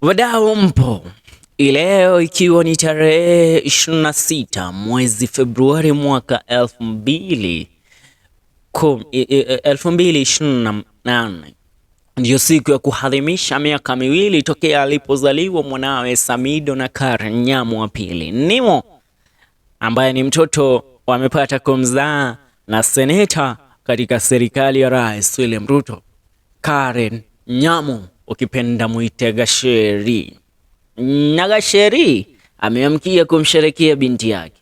Wadau mpo, leo ikiwa ni tarehe 26 mwezi Februari mwaka 2028 ndiyo siku ya kuadhimisha miaka 2 tokea alipozaliwa mwanawe Samido na Karen Nyamu wa pili, Nimo, ambaye ni mtoto wamepata kumzaa na seneta katika serikali ya Rais William Ruto, Karen Nyamu, ukipenda mwite Gasheri. Na Gasheri ameamkia kumsherekea binti yake,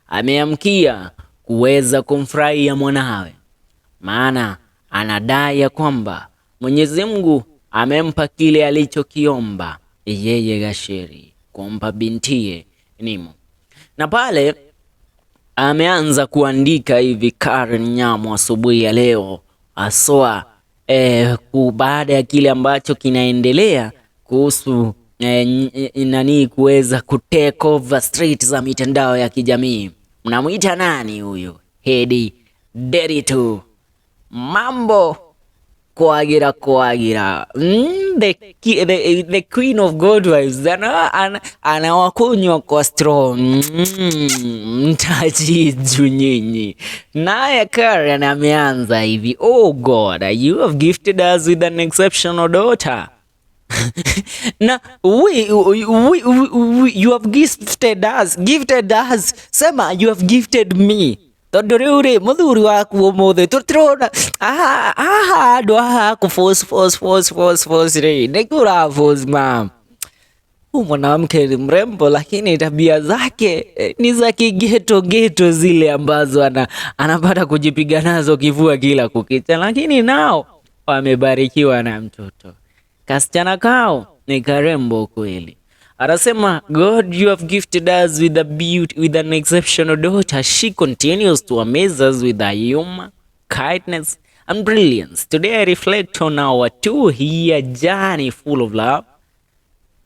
ameamkia kuweza kumfurahia mwanawe, maana anadai ya kwamba Mwenyezi Mungu amempa kile alichokiomba yeye Gasheri, kumpa bintiye Nimo. Na pale ameanza kuandika hivi Karen Nyamu asubuhi ya leo aswa baada ya kile ambacho kinaendelea kuhusu nani kuweza kutake over street za mitandao ya kijamii. Mnamuita nani huyu? Hedi Nderitu. Mambo kwagira kwagira. The queen of good vibes. Anawakunywa kwa straw. Mtajiju nyinyi. Naye Karen ameanza hivi. Oh God, you have gifted us with an exceptional daughter. Na we, you have gifted us, gifted us. Sema you have gifted me. Tondu riu ri muthuri waku umuthi tutirona aha aha andu aha ku force force force force force ri nikura force mam. Huyu mwanamke ni mrembo, lakini tabia zake ni za kigeto geto zile ambazo anapata kujipiga nazo kifua kila kukicha, lakini nao wamebarikiwa na mtoto. Kasichana kao ni karembo kweli. Anasema God, you have gifted us with a beauty, with an exceptional daughter. She continues to amaze us with her humor, kindness and brilliance. Today I reflect on our 2-year journey full of love,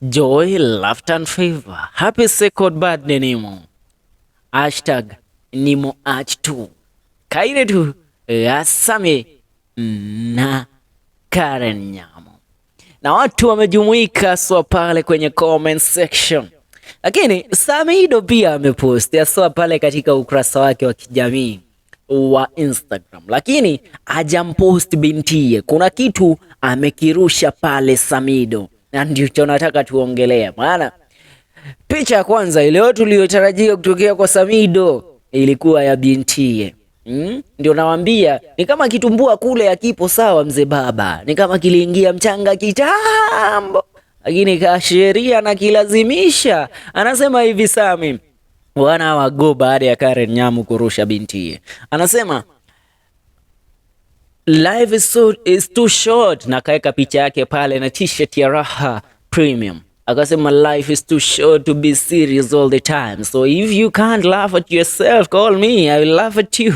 joy, laughter and favor. Happy second birthday, Nimo. #NimoH2. Kairetu Asame na Karen Nyamu. Na watu wamejumuika swa pale kwenye comment section. Lakini Samido pia amepost aswa pale katika ukurasa wake wa kijamii wa Instagram, lakini hajampost bintiye. Kuna kitu amekirusha pale Samido, na ndicho nataka tuongelee, maana picha ya kwanza ile tuliyotarajia kutokea kwa Samido ilikuwa ya bintiye. Ndio nawaambia ni kama kitumbua kule hakipo sawa, mzee baba, ni kama kiliingia mchanga kitambo, lakini kasheria na kilazimisha. Anasema hivi Sami wana wago baada ya Karen Nyamu kurusha bintiye, anasema life is too short, na kaeka picha yake pale na t-shirt ya Raha Premium. Akasema life is too short to be serious all the time, so if you can't laugh at yourself, call me, I will laugh at you.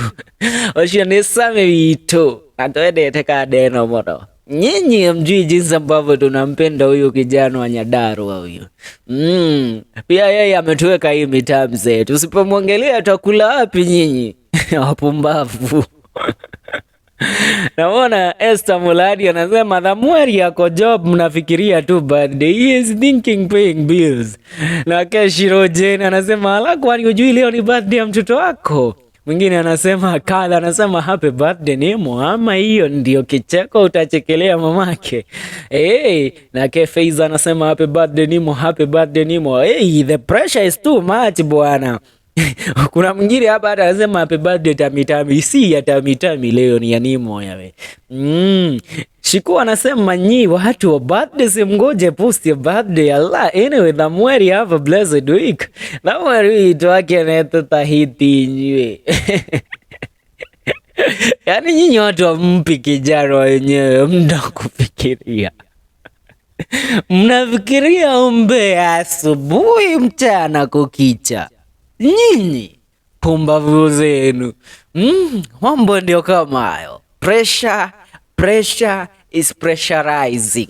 Ucio ni Sami witũ na twendete kadeno mũno. Nyinyi hamjui jinsi ambavyo tunampenda huyu kijana wa Nyandarua huyu. Pia yeye ametuweka hii mitaa mzee, tusipomwongelea tutakula wapi nyinyi? Wapumbavu. Naona Esther Muladi anasema Thamweri yako job, mnafikiria tu birthday. He is thinking paying bills. Na Keshiro Jane anasema ala, kwani hujui leo ni birthday ya mtoto wako? Mwingine anasema Kala anasema happy birthday Nimo, ama hiyo ndio kicheko utachekelea mamake. Hey, na Kefeiza anasema happy birthday Nimo, happy birthday Nimo. Hey, the pressure is too much bwana. Kuna mwingine hapa hata anasema happy birthday Tamitami, si ya Tamitami, leo ni ya Nimo yawe. Shiku anasema nyi watu wa birthday simngoje post ya birthday Allah. Anyway, Thamweri, have a blessed week. Thamweri witũ akenete tahiti inyuĩ. Yaani nyinyi watu hampi kijana wenyewe muda kufikiria. Mnafikiria umbea asubuhi, mchana kukicha. Nyinyi pumbavu zenu. Mambo ndio kama hayo. Pressure, pressure is pressurizing.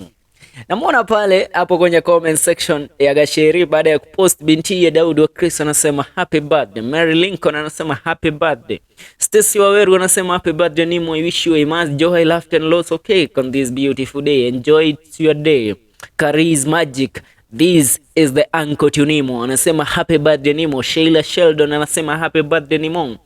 Namwona pale hapo kwenye comment section ya Gasheri baada ya kupost binti ya Daudi wa Chris anasema happy birthday. Mary Lincoln anasema happy birthday. Stacy Waweru anasema happy birthday Nimo, I wish you a immense joy, laughter and lots of cake on this beautiful day. Enjoy your day. Kariz Magic, this is the uncle to Nimo, anasema happy birthday Nimo. Sheila Sheldon anasema happy birthday Nimo.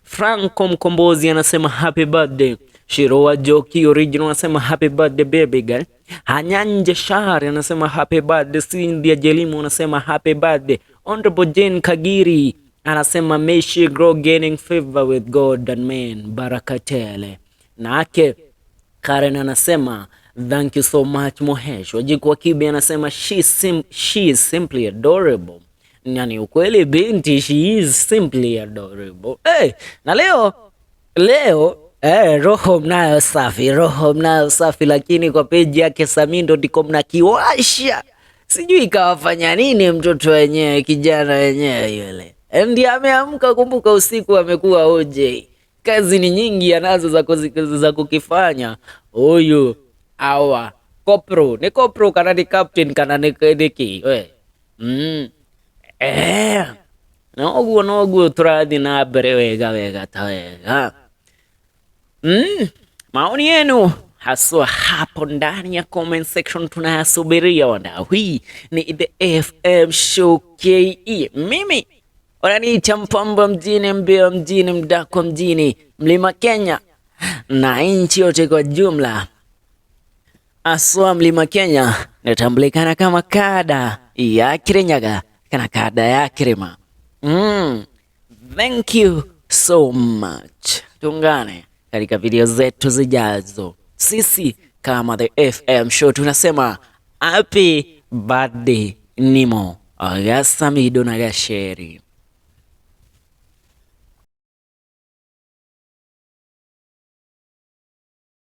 Franco Mkombozi anasema happy birthday. Shiroa Joki Original anasema happy birthday baby girl. Hanyanje Shahari anasema happy birthday. Cynthia Jelimo anasema happy birthday. Honorable Jane Kagiri anasema may she grow gaining favor with God and men. Baraka tele. Nake Karen anasema thank you so much Mohesh. Wajiku wa Kibe anasema she is simply adorable. Yani ukweli binti, she is simply adorable. Hey, na leo leo roho mnayo safi, roho mnayo safi, lakini kwa peji yake Samindo ndiko mnakiwasha. Sijui kawafanya nini mtoto wenyewe, kijana wenyewe yule. Ndiye ameamka, kumbuka usiku amekuwa OJ. Kazi ni nyingi anazo za kukifanya huyu awa kopro ni kopro kana ni captain kana ni niki we noguo noguo turathi na mbere wega wega ta wega. Maoni yenu haswa hapo ndani ya comment section tunayasubiria wadau. Hii ni The FM Show KE. Mimi wananiita Mpamba mjini, Mbeo mjini, Mdakwa mjini, Mlima Kenya na nchi yote kwa jumla. Aswa Mlima Kenya natambulikana kama kada ya Kirinyaga kana kada ya Kirima. Thank you so much. Tuungane katika video zetu zijazo. Sisi kama The FM Show tunasema happy birthday Nimo Agasamido na Gasheri.